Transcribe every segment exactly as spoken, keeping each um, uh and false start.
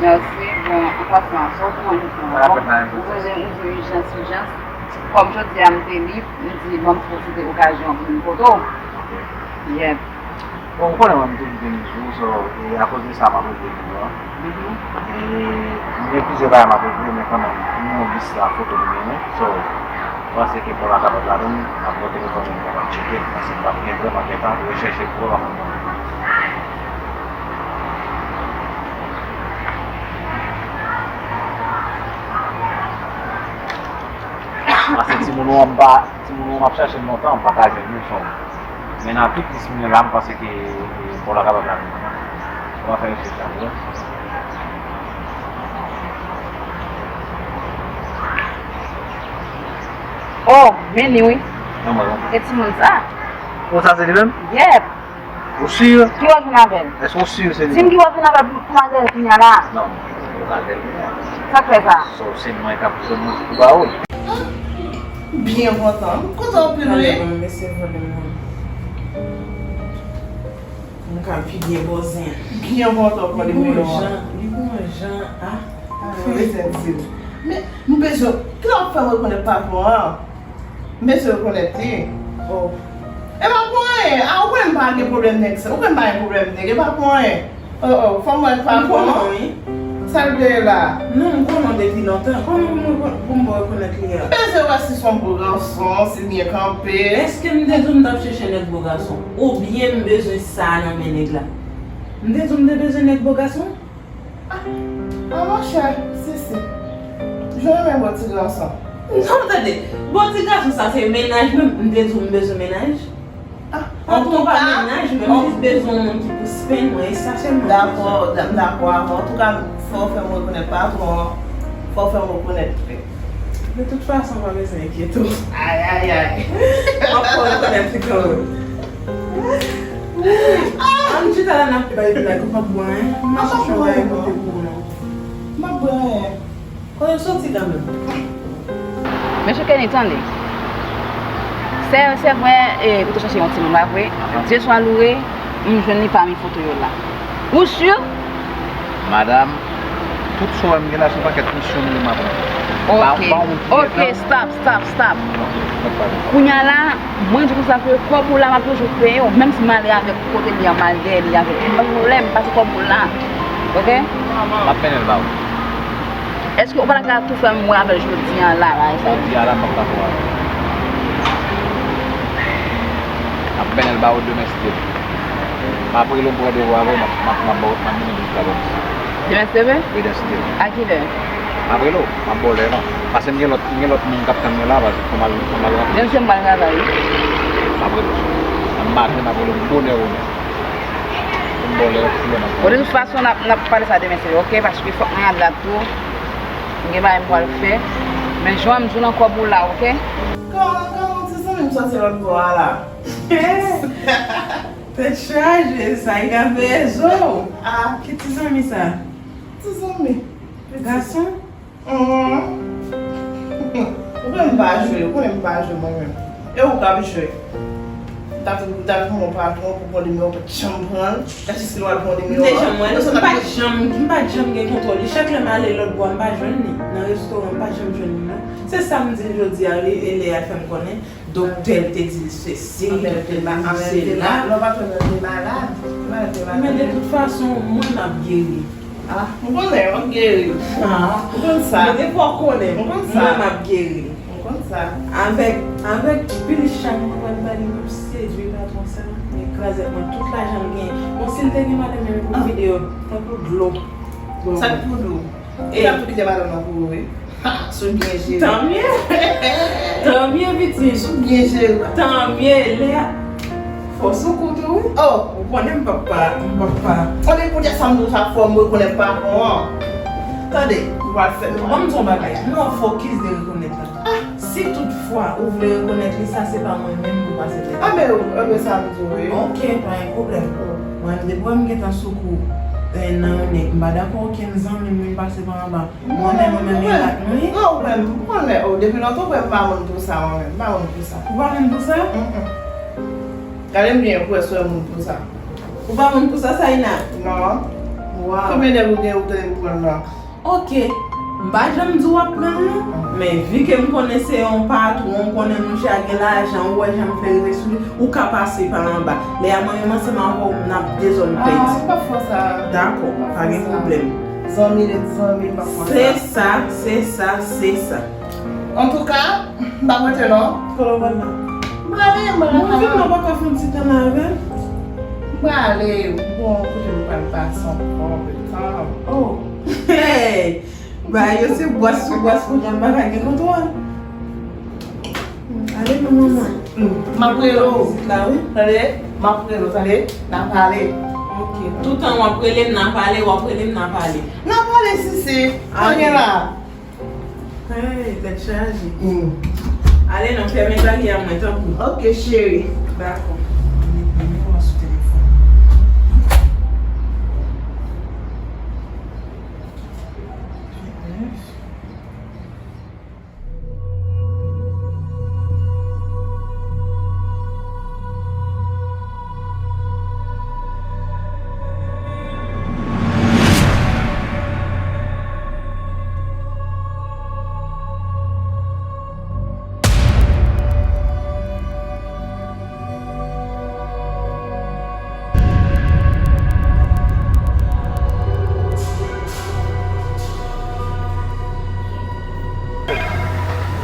Mèsi. Bon, an pasan, sa w tou annik nan. Sa la fèt la, menm. Ou bezwen, ou bezwen ijans, ijans. Kòm jodi a m te lib, m di, bon, m pwofite okazyon pou m kote w. Yep. Bon, ou konnen mwen, m toujou vini sou ou, so, e akoz de sa, m ap rete vini an. Mhm. E m gen plizyè bagay m ap regle, men kanmenm, m gen yon lis la foto m genyen, so, m panse ke pou la kapab ladan, m ap pran telefòn mwen, m kapab tcheke, paske m p ap gen vrèman gen tan pou rechèche pou wè, m ap konprann. Paske timoun ou an m pa, timoun ou an m ap chache l lontan, m pa ka jwenn li, so. Men nan tout lis mwen la, m panse ke, e, pou la kapab la. Ou va fè rechèch la, wi. Oh, men li wi. Non, mwen, non. E timoun sa. Ou sa se li menm? Yep. Ou si? Ki w ap jwenn avè l? Èske ou si se li? Di m ki w ap jwenn avè l pou, pou m al dèyè l kounye a la? Non, ou pa dèyè l kounye a. Sa k fè sa? So, se mwen k ap jwenn ou pou ba ou l. M byen kontan. M kontan anpil, wi. Tande, bon, mesye vòlè mwen. M ka pi byen bò zen. M byen kontan pou li, wi. Li gon jan, li gon jan, ah. Ah, wi, sènsi. Men, m bezwen, kilè w ap fè m rekonèt patwon an? M bezwen rekonèt li. Oh. E pa pou anyen. Ah, ou konnen m pa gen pwoblèm nèg sa. Ou konnen m pa gen pwoblèm nèg. E pa pou anyen. Oh, oh, fò m wè patwon an. Sa l te ye la? Non, m konnen w depi lontan. Kòman pou m, pou m rekonèt li a? M bezwen wè si s on bo gason, si l byen kanpe. Èske m te di w m t ap chèche nèg bo gason? Oubyen m bezwen sa nan men nèg la? M te di w m te bezwen nèg bo gason? Ah, ah, monchè, Sisi, je renmen bo ti gason. Non, tande, bo ti gason sa se mennaj menm, m te di w m bezwen mennaj. Ah, an tou ka, mennaj, men m jis bezwen yon moun ki pou spenn mwen, e sa sèlman m bezwen. Dakò, m dakò avè w. An tou ka, fò w fè m rekonèt patwon an, fò w fè m rekonèt li. De tout fason, pa bezwen enkyete w. Ay, ay, ay. M ap fè w rekonèt li kanmenm. Ann chita la n ap bay blag, ou p ap bwè anyen. M ap chèche yon bagay pote pou ou non. M ap bwè anyen. Kò yo soti kanmenm. Mesye Kenny, tande. Se, se vre, e, ou te chache yon timoun, pa vre? Dye swa loure, m jwenn li pami foto yo la. Ou si? Madanm, tout sa w wè m gen la, se yon pakèt misyon m gen m ap rann. Ok, ok, stop, stop, stop. Kounye a la, mwen di konsa ke kòb ou la, m ap toujou peye w, menm si m ale avèk kote li an, m al dèyè li avèk li, pa gen pwoblèm, pase kòb ou la. Ok? M ap mennen l ba ou. Èske ou pa ta ka tou fè m wè avè l jodi a la, la, e sa? Jodi a la, m p ap ka fè w avè l. M ap mennen l ba ou demen, si Dye vle. M ap rele w, m pran randevou avè w, m ap, m ap, m ap ba w, m ap mennen l jiska Pòtoprens. Demen, si Dye vle? Wi, demen, si Dye vle. A kilè? M ap rele w, m ap ba w lè, non. Pase m gen lòt, m gen lòt moun k ap tann mwen la, pase fò m al, fò m al rantre. Demen, se m pral travay, wi. M ap rele w. Nan maten, m ap rele w bonè, bonè. Bon, de tout fason, n ap, n ap pale sa demen, se ok, paske fòk mwen al la tou. M gen bagay m pral fè. Men jan m di w nan kòb ou la, ok? Kòman, kòman ti zanmi m soti lòt bò a la? Tèt chaje, sa e ka veye zo. Ah. Ki ti zanmi sa? Ti zanmi. Gason? Hum. Ou konnen m pa jwe, ou konnen m pa jwe mwen menm. E ou k ap jwe. M t ap, m t ap pran yon patwon pou pran nimewo, ou pa t janm pran l. Gad jiske nou al pran nimewo an. M te janm wè l, m pa t janm, m pa t janm gen kontwòl li. Chak lè m ale lòt bò, m pa jwenn li. Nan restoran, m pa janm jwenn li, non. Se sa m di l jodi a, li, e Lea fè m konnen. Doktè te di l sesi, doktè te di l sela. Lè w pa t wè l te malad. Te malad, te malad. Men de tout fason, mwen m ap geri. Ah, m konnen, w ap geri. Ah. M konn sa. Mwen te fè w konnen. M konn sa. Mwen m ap geri. M konn sa. Avèk, avèk pil chak mwen pral ba li, m ap sedui patwon sa. Li kraze mwen tout lajan l genyen. Bon, si l te gen madanm, men pou vide yo tankou dlo. Sa k pou dlo? E l ap tou kite madanm nan pou ou, wi. Ha! Si w byen jere. Tanmye. Tanmye, pitit. Si w byen jere. Tanmye, Lea. Fò sou kou tou, wi. Oh! Ou konnen m p ap pa, m p ap pa. Konnen pou di sa m di w sa fò m rekonèt patwon an. Tande, m pral fè. Ban m di w yon bagay. Nou an fokis de rekonèt la. Ah! Si toutfwa ou vle rekonèt li, sa se pa mwen menm pou pase tèt. Ah, men, anben sa m di w, wi. Ok, pa gen pwoblèm. Mwen, depi w wè m gentan sou kou, eh, nan yon nèg, m pa dakò okenn zanmi m vin pase pa anba. Mwen menm, mwen menm, e rat mwen ye. Non, ou menm, m konnen, oh, depi lontan, ou wè m pa moun pou sa, mwen menm, m pa moun pou sa. Ou pa moun pou sa? Mm, mm. Gade m byen pou wè si w wè moun pou sa. Ou pa moun pou sa, Saïna? Non. Konbyen nèg ou gen ou te pran la? Ok, m pa janm di w ap pran l non, men vi ke m konnen se yon patwon, m konnen mouche a gen lajan, ou wè jan m fè rive sou li, ou ka pase pa anba. Lè a mwen menm ansanm avè w, n ap dezòm pèdi. Ah, m p ap fè sa. Dakò, pa gen pwoblèm. Zanmi rete zanmi, m p ap fè sa. Se sa, se sa, se sa. Antouka, m p ap rete non. Kote w pral la? M prale, m prale. Mwen menm, mwen pa ka fè yon ti tan la avè l. M prale. Bon, kote m pral pase ankò, le tan. Oh. Hey! Bagay yo se bwès sou bwès kounye a, m pa ka gen kontwòl. Ale non, manman. M ap rele w. Vizit la, wi. Tande? M ap rele w, tande? N a pale. Ok. Toutan w ap rele m, n a pale, w ap rele m, n a pale. N a pale, Sisi. Kounye la. Hey, tèt chaje. Mm. Ale non, fèmen bagay a mwen, tanpri. Ok, cheri. Dakò. Mete nimewo a sou telefòn.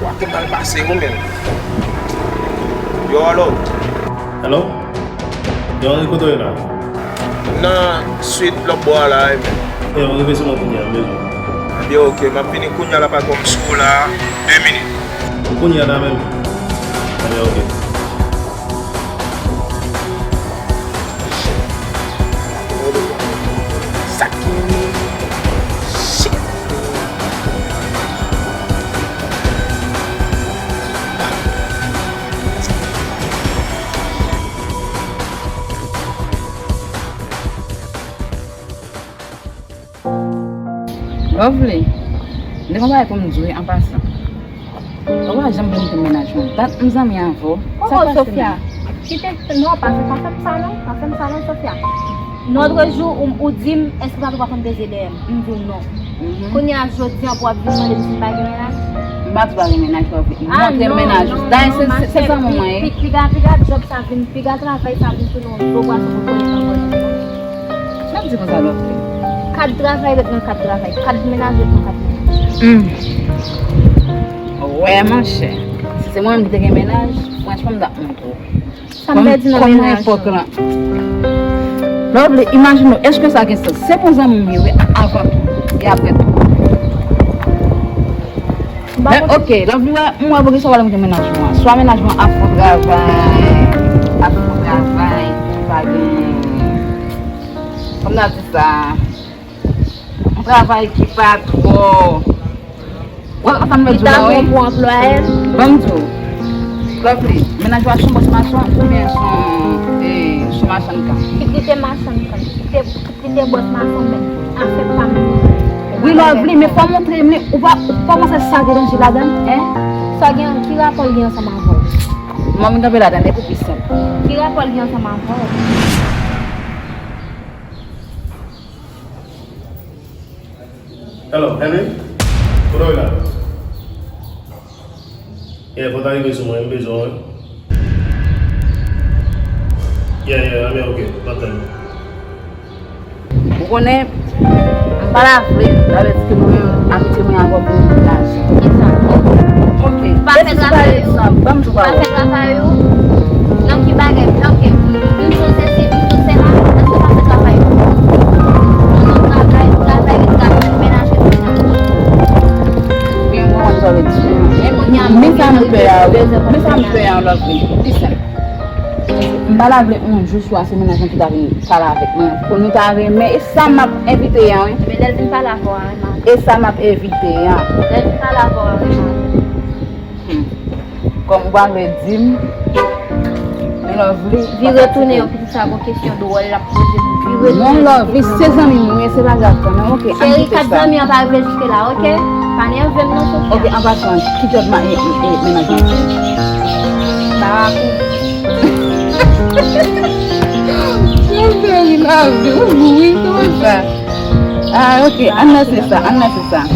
Wa te mal pase ou menm. Yo, alo. Hello? Yo, Henry, kote w ye la? Nan swit lòt bò a la, wi, men. Yo, rive sou mwen kounye a, m bezwen w. Ebyen, ok, m ap vini kounye a la, pa kòm sou ou la, de minit. Ou kounye a la menm? Ebyen, ok. Sa k gen? Shit. Lovely, m te gon bagay pou m di w wi an pasan. Ou pa janm vle m te mennaj mwen. Dat m zanmi avè w. Sa k pase menm? Kite, non, pa fè, pa fè m sa non, pa fè m sa non, Sofia. Lòt jou, ou, ou di m, èske w pa t ap konn peze dèyè m? M di w non. Kounye a, jodi a, pou w ap vin mande m si m pa gen mennaj? M pa di w pa gen mennaj, Lovely. Montre m mennaj ou. Dayè, se, se, se zanmi mwen ye. Piga, piga djòb sa vin, piga travay sa vin tounen yon gwo pwason pou konnen nan vòlè. N ap di konsa, Lovely. Kad travay ret nan kad travay, kad mennaj ret nan kad mennaj. Hmm. Wè, monchè. Si se mwen menm ki te gen mennaj, franchman, m t ap montre w. Sa m pèdi nan mennaj lan. Lovely, imajine w, èske sa gen sans? Se pou zanmi m ye wi, avan tou, e apre tou. Men, ok, Lovely, wè, m wè pou ki sa w pale mwen mennaj mwen. Swa mennaj mwen ap fè travay, ap fè travay, ki pa gen, kòman n ap di sa? Yon travay ki pa twò. Wè, sa m vle di w la, wi. Li ta bon pou anplwaye l. Ban m di w. Lovely, mennaj ou a se yon bòs mason oubyen se yon, e, se yon machann kan? Li te machann kan. Li te, li te bòs mason, men afè pa m. Wi, Lovely, men fò w montre m li. Ou pa, ou pa panse sa gen danje ladan l, en? Sa gen, ki rapò l gen ansanm avè w? Mwen menm kanpe ladan l, e pou pi senp. Ki rapò l gen ansanm avè w? Hello, Henry? Kote w ye la? Yeah, fò w ta rive sou mwen, m bezwen w, wi. Yeah, yeah, I'm here, ok, no time. Ou konnen, m pa ta vle, sa vle di ke mwen menm, amitye mwen avè w pou yon ti lajan. Ki sa? Ok. Pa fè travay ou. Ban m di w pa fè travay ou. Nan ki bagay? Ok. M di w sesi, m di w sela, èske w pa fè travay ou? Non, non, travay, travay, travay, mennaj, mennaj. Byen, mwen konn sa w vle di. Men sa m pè a, wi. Men sa m pè a, Lovely. Listen. M pa ta vle yon jou swa se mennaj lan ki ta vin pale avèk mwen. Pou nou ta renmen, e sa m ap evite an, wi. Men lè l vin pale avè w a, renmen. E sa m ap evite an. Lè l vin pale avè w a, renmen. Hmm. Kòm ou pa vle di m, men Lovely. Vire tounen yo, poukisa gon kesyon dwòl l ap poze pou vire tounen. Non, Lovely, se zanmi m, wi, se pa grav kanmenm, ok, ann kite sa. Cheri, kat zanmi an pa rive jiske la, ok? Pa nève m non, Sofia. Ok, an pasan, ki djòb ma-, e, e, e, mennaj mwen fè? Barakou. Cheri, Lovely, ou gou, wi, kòman sa? Ah, ok, ann lanse sa, ann lanse sa.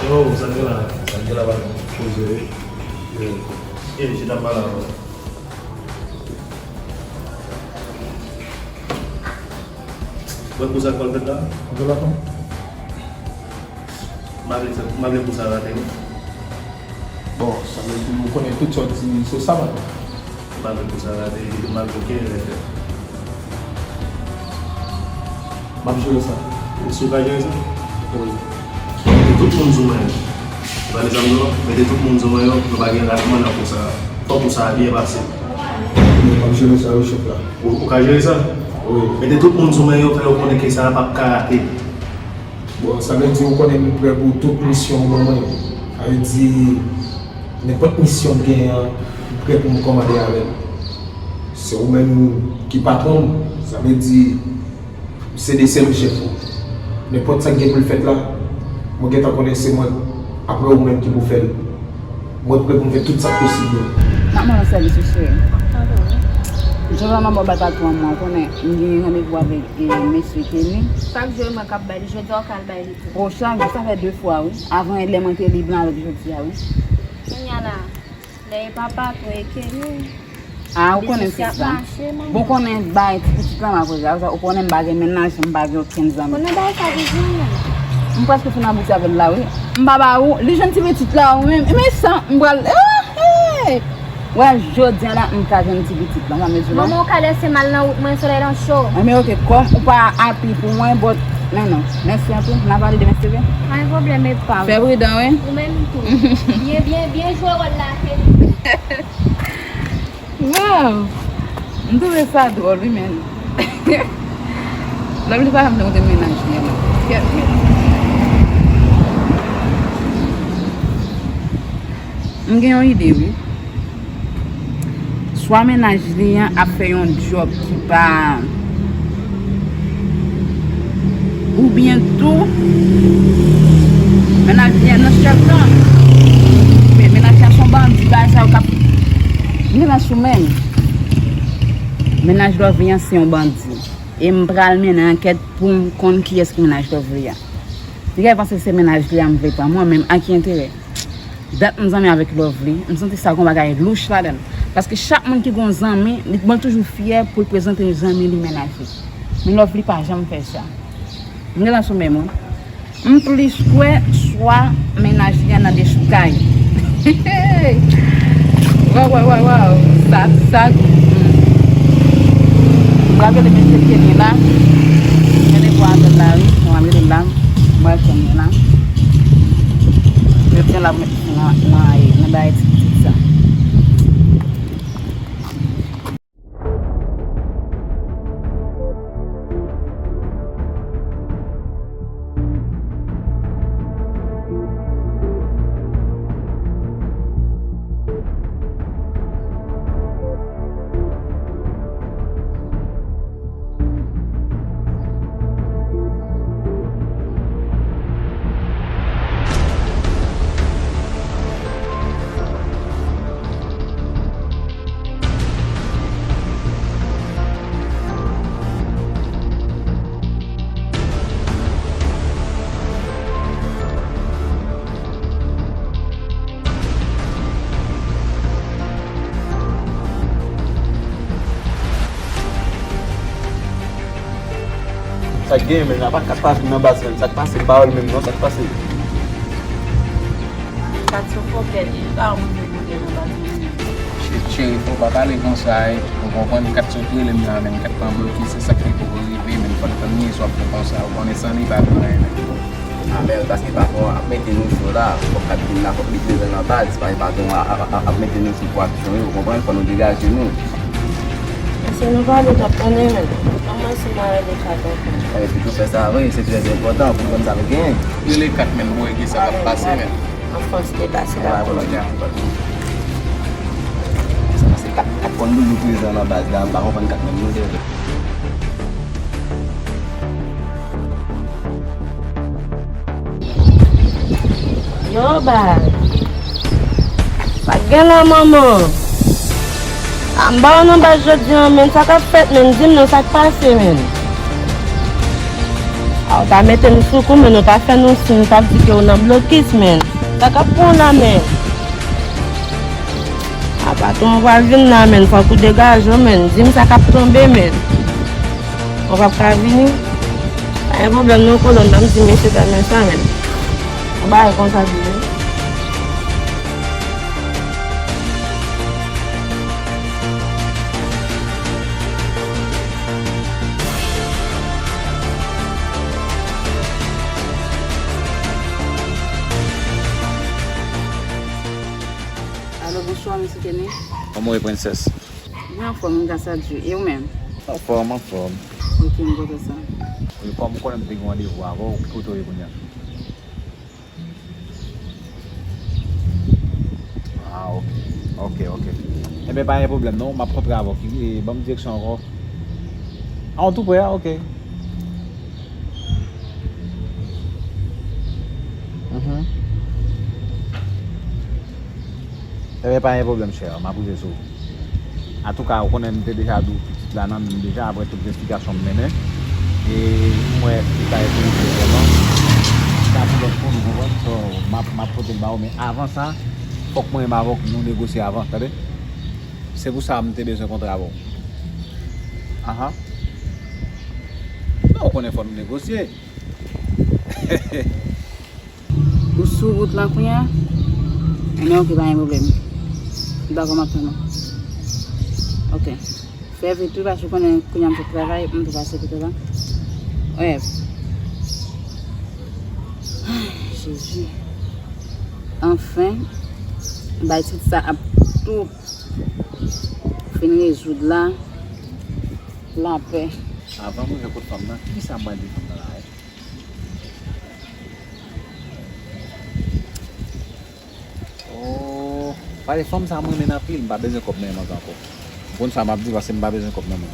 Yo, sa gen la? Sa gen la, pa gen. Poze. Yo. E, chita m pale avè w. Wè kou sa k pral fèt la? Antre la, non? M pa vle sa, m pa vle kou sa rate, non. Bon, sa vle di, ou konnen tout sa w di, se sa, man. M pa vle kou sa rate, epi tou m pa vle okenn erè fèt. M ap jere sa. Si w ka jere sa? Wi. Mete tout moun sou mwen yo. Ou tande sa m di w lan? Mete tout moun sou mwen yo, nou pa gen rat mwen nan kou sa a. Fòk kou sa a byen pase. M ap jere sa, wi, chèf la. Ou, ou ka jere sa? Wi. Mete tout moun sou mwen yo, fè yo konnen ke sa a p ap ka rate. Bon, sa vle di ou konnen m prè pou tout misyon ou ban mwen. Sa vle di, nenpòt misyon m genyen an, m prè pou m kòmande avè l. Se ou menm ki patwon m, sa vle di, se de sèl ou chèf ou. Nenpòt sa k gen pou l fèt la, mwen gentan konnen se mwen, apre ou menm ki pou fè l. Mwen prè pou m fè tout sa k posib yo. N ap mande sèvis ou, cheri. Jan m ap ba w bat ak mwen, ou konnen, m gen randevou avèk, e, mesye Kenny. Chak jou e mwen k ap bay li, jodi a ou ka al bay li tou. O, chak jou, sa fè de fwa, wi. Avan yè, lè mwen te li blan avèk jodi a, wi. Kounye a la, lè e papa tou e Kenny. Ah, ou konnen se sa. Bon, konnen bagay ti pitit la m ap regle. Ou konnen m pa gen mennaj, m pa gen okenn zanmi. Konnen bagay sa vin jwenn mwen. M prèske fin abouti avè l la, wi. M pa ba ou, li jwenn ti pitit la, ou menm. Men sa, m pral, ah, hey! Wè, jodi a la, m ka jwenn ti pitit la, m pa mezire non. Manman, ou ka lèse m al nan wout mwen, solèy lan cho. Enben, ok, kòm ou pa api pou mwen, but, men non. Mèsi anpil, n a pale demen, si Dye vle. Pa gen pwoblèm, e pa. Fè pridan, wi. Ou menm tou. Byen, byen, byen jwe wòl la, Kenny. Wow! M twouve sa dwòl, wi, men. Lòm li pa janm te montre mennaj li an, non. Kèt, men. M gen yon ide, wi. Swa mennaj li an ap fè yon djòb ki pa Oubyen tou, mennaj li an nan chèf gang. Men mennaj li an se yon bandi, bagay sa yo k ap vin nan sou men l. Mennaj Lovely an se yon bandi. E m pral mennen ankèt pou m konn kiyès ki mennaj Lovely an. Li ka panse se mennaj li a m vle pran mwen, men a ki enterè? Dat m zanmi avèk Lovely, m santi sa gon bagay louch ladan l. Paske chak moun ki gon zanmi, li, bon, l toujou fyè pou l prezante zanmi li mennaj li. Men Lovely pa janm fè sa. M gentan sou menm wi. M plis kwè swa mennaj li a nan dechoukay. Waw, waw, waw, waw. Sa, sa gou. M pral rele mesye Kenny la. Kenny pou apèl la, wi. Mwen rele l la. Mwen Kenny la. Mwen la. Nan, nan, nan bagay ti pitit sa. Sa k genyen menm la, pa kat pase nan baz menm. Sa k pase, m pa wè l menm non, sa k pase? Kat se fòkè li, li pa montre kote nan baz menm. Cheri, cheri, fò w pa pale konsa, e, ou konprann, kat sot rele m la menm, kat pa anbloke, se sa k poko rive menm, fò l tann li, sa w ap fè konsa, ou konnen san li pa gen anyen menm. A, men paske patwon an ap mete nou cho la, fòk kat vin la, fòk li prezan nan baz, paske patwon an ap, ap, ap mete nou cho pou aksyon yo, ou konprann, fò nou degaje nou. Mesye, nou pale, t ap tande, men. Kòman si mwen rele kat ankò? Ebyen, pito fè sa vre, se trè enpòtan pou konn sa nou genyen. Rele kat, men, pou wè ki sa k ap pase, men. An fòs te pase la pou mwen. Sa pase kat, kat konn toujou prezan nan baz la, m pa konprann kat menm nou te. Yo, baz. Sa k gen la, manman? A, m ba w nan baz jodi a, menn. Sa k ap fèt, menn? Di m non, sa k pase, menn? A, w ta mete m sou kou, menn, ou ta fè nou siy, w t ap di ke w nan blokis, menn. Sa k ap pran w la, menn? A, patwon pral vin la, menn. Fòk ou degaje w, menn. Di m sa k ap tonbe, menn. Ou p ap ka vini? Pa gen pwoblèm non, kolòn, ban m di mesye dam nan sa, menn. Yon bagay konsa vini. Alo, bonswa, mesye Kenny. Kòman w ye, prensès? Mwen anfòm, wi, gras a Dye. E ou menm? Anfòm, anfòm. Ok, m kontan sa. Wi, kòm ou konnen m te gen randevou avè w, ki kote w ye kounye a? Ah, ok. Ok, ok. Enben, pa gen pwoblèm, non. M ap kontre avè w. Ki, e, ban m direksyon ankò. Ah, ou tou prè a? Ok. Mhm. Enben, pa gen pwoblèm, chè. M ap rive sou ou. Antouka, ou konnen m te deja di w pitit la nan men m deja, apre tout esplikasyon m mennen. E m wè li pa enterese vrèman. Sa pou lòt moun, ou konprann? So, m ap, m ap pote l ba ou, men avan sa, fòk mwen menm avè w nou negosye avan, tande? Se pou sa m te bezwen kontre avè w. Ahan. Non, ou konnen fò nou negosye. Ou sou wout la kounye a? Enben, ok, pa gen pwoblèm. M dakò, m ap tann ou. Ok. Fè vit wi, paske ou konnen kounye a m sot travay, m tou pase kote la. Wi. Ay, Jezi. Anfen, bay tit sa ap tou fin rezoud la. Lapè. Avan m rive kot fanm nan, kisa m pral di fanm nan la, wi? Oh, pale fanm sa mwen renmen anpil, m pa bezwen kòb nan men mwen ankò. Ou konn sa m ap di, paske m pa bezwen kòb nan men.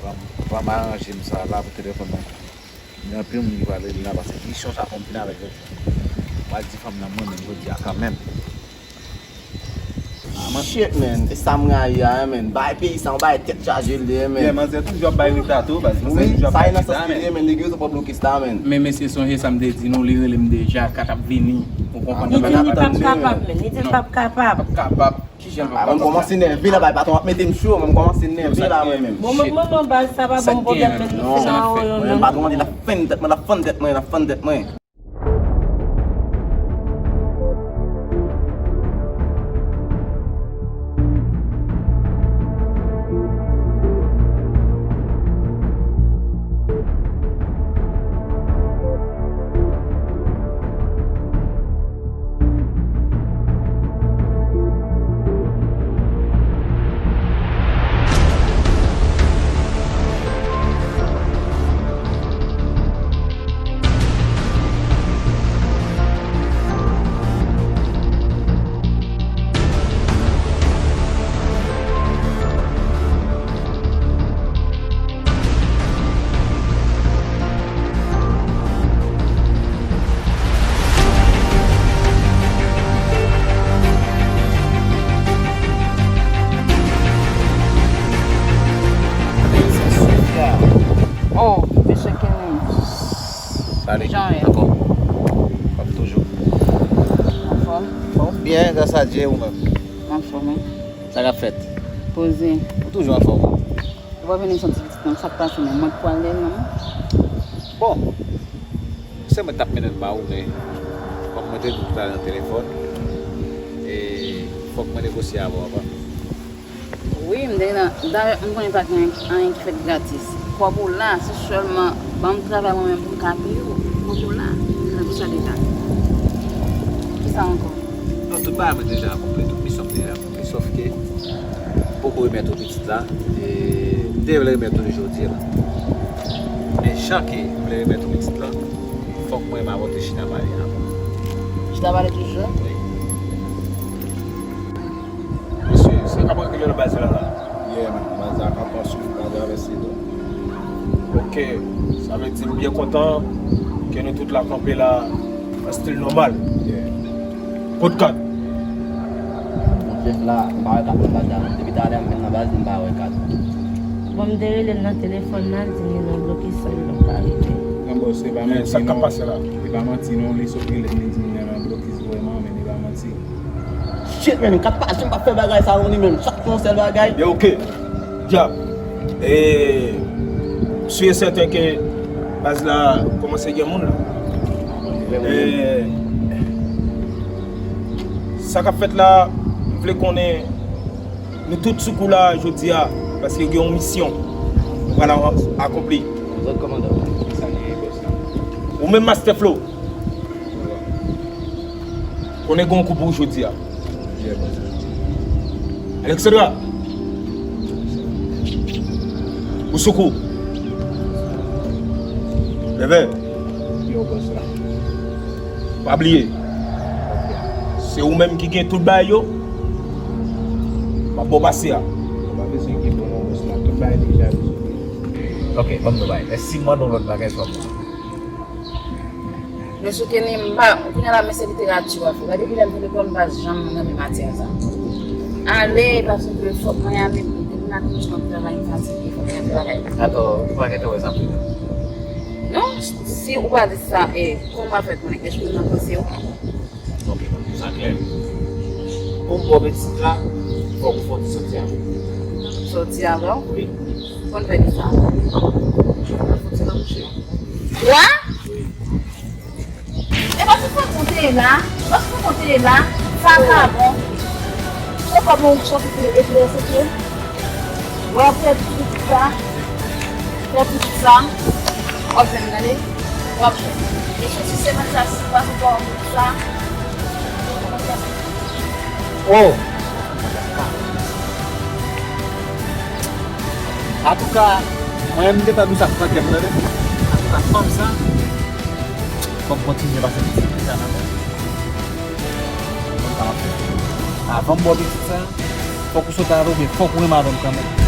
Ban m, ban m aranje m sa la pou telefòn nan. Gen anpil moun ki pral rele la, paske misyon sa fò m fin avèk yo. M pral di fanm nan mwen menm jodi a kanmenm. Shit, man. E sa m rayi a, man. Bay peyi sa, yon bay tèt chaje l ye, man. Yeah, manzè toujou ap bay reta tou, baz. Manzè toujou ap bay reta, man. Sa e nan sans li ye, man. Nèg yo tou pa blokis la, man. Men mesye, sonje sa m te di nou, li rele m deja, kat ap vini. Ou konprann? Li di li p ap kapab, man. Li di l p ap kapab. P ap kapab. Kijan l p ap kapab? Mwen kòmanse nève la, bay patwon ap mete m cho, mwen kòmanse nève la, mwen menm. Bon, mwen, mwen, baz, sa pa ban m pwoblèm, men nou fè nan yon, yon, yon. Mwen, patwon an di l ap fann tèt mwen, l ap fann tèt mwen, l ap fann tèt mwen. Oh, mesye Kenny. Salut. Jan w ye? Ankò. Kòm toujou. Anfòm? Bon, byen, gras a Dye, ou menm? Anfòm, wi. Sa k ap fèt? Poze. Ou toujou anfòm? Ou pa vin m santi pitit non, sa k pase menm? Mwen k pral dèyè l non. Bon, se mwen k t ap mennen l ba ou, men kòm mwen te di w talè nan telefòn, e fòk mwen negosye avè w avan. Wi, m te nan, dayè, m konnen pa gen anyen ki fèt gratis. Kòb ou la, se sèlman ban m travay mwen menm pou m ka peye w. Kòb ou la, se nan pou sa deja. Kisa ankò? Non, tout bagay mwen deja akonpli, tout misyon m deja akonpli, sòf ke m poko remèt ou pitit la, e m te vle remèt ou li jodi a la. Men jan ke m vle remèt ou pitit la, fòk mwen menm avè w te chita pale avan. Chita pale toujou? Wi. Mesye, sa kòman regle nan baz la la? Yeah, man, baz la kanpe sou, baz la vèse do. Ok, sa vle di m byen kontan ke nou tout la kanpe la. Nan stil nòmal. Kot kat? Bon, chèf la, m pa wè kat nan baz la. Depi talè m vin nan baz, m pa wè kat. Bon, m te rele l nan telefòn nan, l di m li nan blokis, sa l pa rive. Non, bòs, se pa manti non. Sa k ap pase la? Se pa manti non, li sot rele m, li di m li nan blokis vrèman, men li pa manti. Shit, man, kat pase, m pa fè bagay sa non, li menm. Chak yon sèl bagay. Yo, oke. Dyab. E, m si e sèten ke baz la kòmanse gen moun la. E, sa k ap fèt la, m vle konnen nou tout sou kou la jodi a, paske gen yon misyon nou pral akonpli. Zòd kòmandan. Ou menm Master Flo. Konnen gen yon kou pou ou jodi a. Alexandra. Ou sou kou. Bebe. Yo, bòs la. Pa bliye. Se ou menm ki gen tout bagay yo. M ap ba w pase a. Ou pa bezwen gen bon non, bòs la. Tout bagay deja rezolve. Ok, ban m yon bagay. Èske si m mande w lòt bagay, sa w ap bon? Men sou Kenny, m pa, kounye a la, men se literati w ap fè. Gade kilè m vin reponn, m pa janm renmen matyè sa. Ale, paske fòk mwen ale, depi maten m ap travay, m fatige, fòk mwen al travay. Atò, ou pa gentan wè sa pou mwen? Non, si ou pa di sa, e, kòman m ap fè konnen kèch moun nan panse w? Ok, sa klè. Pou m ba w pitit la, fòk ou fè yon ti sòti avè l. Sòti avè w? Wi. Konn fè li sa. Fòk ti nan mouche. Wa? Wi. E pa tout sa konte la, pa tout sa konte la, sa ka bon. Se kòman ou sòti pou eklèsi ke w ap fè pitit sa, fè pitit sa, w ap fè m gade, w ap fè. E sou ti semèn sa, si w pa sou kòman pitit sa, w ap fè. Oh! Antouka, mwen menm m gentan di w sa k fè kè m, tande. Antouka, fanm sa, fò m kontinye pase pitit sa nan men. Konn sa m ap fè. Avan m ba w pitit sa, fòk ou sot avè l, oubyen fòk ou renmen avè m kanmenm.